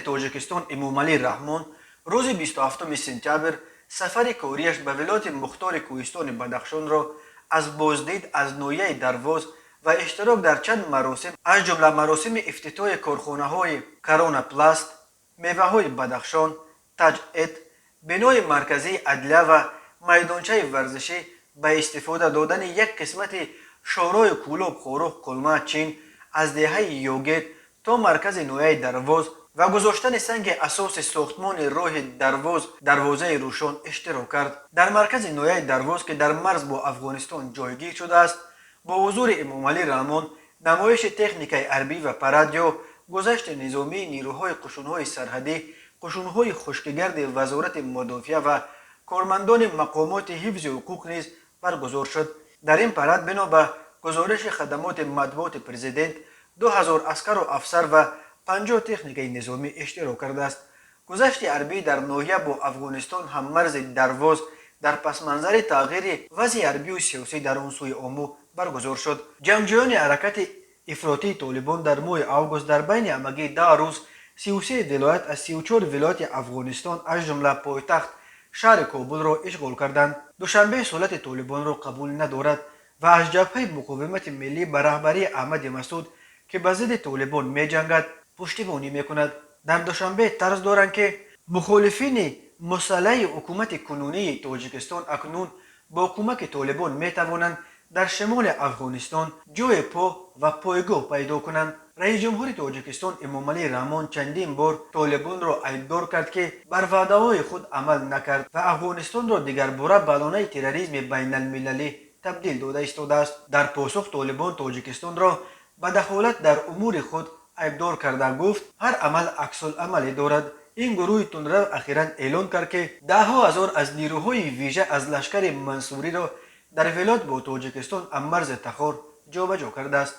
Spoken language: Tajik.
Тоҷикистон Эмомалӣ Раҳмон рӯзи 27 сентябр сафари кориаш ба вилояти мухтори Кӯҳистони Бадахшонро аз боздид аз ноҳияи Дарвоз ва иштирок дар чанд маросим, аз ҷумла маросими ифтитоҳи корхонаҳои Коронапласт, меваҳои Бадахшон, Таҷ Эт, бинои марказии адлия ва майдончаи варзишӣ, ба истифода додани як қисмати шоҳроҳи Кӯлоб, Хоруғ, Кулма, Чин аз деҳаи Йогет то маркази ноҳияи Дарвоз ва гузоштани санги асоси сохтмони роҳи Дарвоз Дарвозаи Рӯшон иштирок кард. Дар маркази ноҳияи Дарвоз, ки дар марз бо Афғонистон ҷойгир шудааст, бо ҳузури Эмомалӣ Раҳмон намоиши техникаи ҳарбӣ ва парад ё гузашти низомии нирӯҳои қушунҳои сарҳадӣ, қушунҳои хушкигарди Вазорати мудофиа ва кормандони мақомоти ҳифзи ҳуқуқ низ баргузор шуд. Дар ин парад, бино ба гузориши хадамоти матбуоти президент, 2000 аскару афсар ва 50 техникаи низомӣ иштирок кардааст. Гузашти ҳарбӣ дар ноҳия бо Афғонистон ҳаммарзи Дарвоз дар пасманзари тағйири вазъи ҳарбию сиёсӣ дар он сӯи Омӯ баргузор шуд. Ҷангҷӯёни ҳаракати ифротии Толибон дар моҳи август дар байни ҳамагӣ 10 рӯз 33 вилоят аз 34 вилояти Афғонистон, аз ҷумла пойтахт шаҳри Кобулро ишғол карданд. Душанбе сулати Толибонро қабул надорад ва аз Ҷабҳаи муқовимати миллӣ ба раҳбарии Аҳмади Масуд, ки ба зидди Толибон меҷангад, пуштибонӣ мекунад. Дар Душанбе тарс доранд, ки мухолифини мусаллаҳи ҳукумати кунунии Тоҷикистон акнун бо кӯмаки Толибон метавонанд дар шимоли Афғонистон ҷои по ва пойгоҳ пайдо кунанд. Раиси ҷумҳури Тоҷикистон Эмомалӣ Раҳмон чандин бор Толибонро айбдор кард, ки бар ваъдаҳои худ амал накард ва Афғонистонро дигарбора ба лонаи терроризми байналмилалӣ табдил дода истодааст. Дар посух Толибон Тоҷикистонро ба дахолат дар умури худ айбдор карда гуфт, ҳар амал аксуламале дорад. Ин гурӯҳи тундрав ахиран эълон кард, ки даҳҳо ҳазор аз нирӯҳои вижа аз Лашкари Мансуриро дар вилоят бо Тоҷикистон ҳаммарзи Тахор ҷобаҷо кардааст.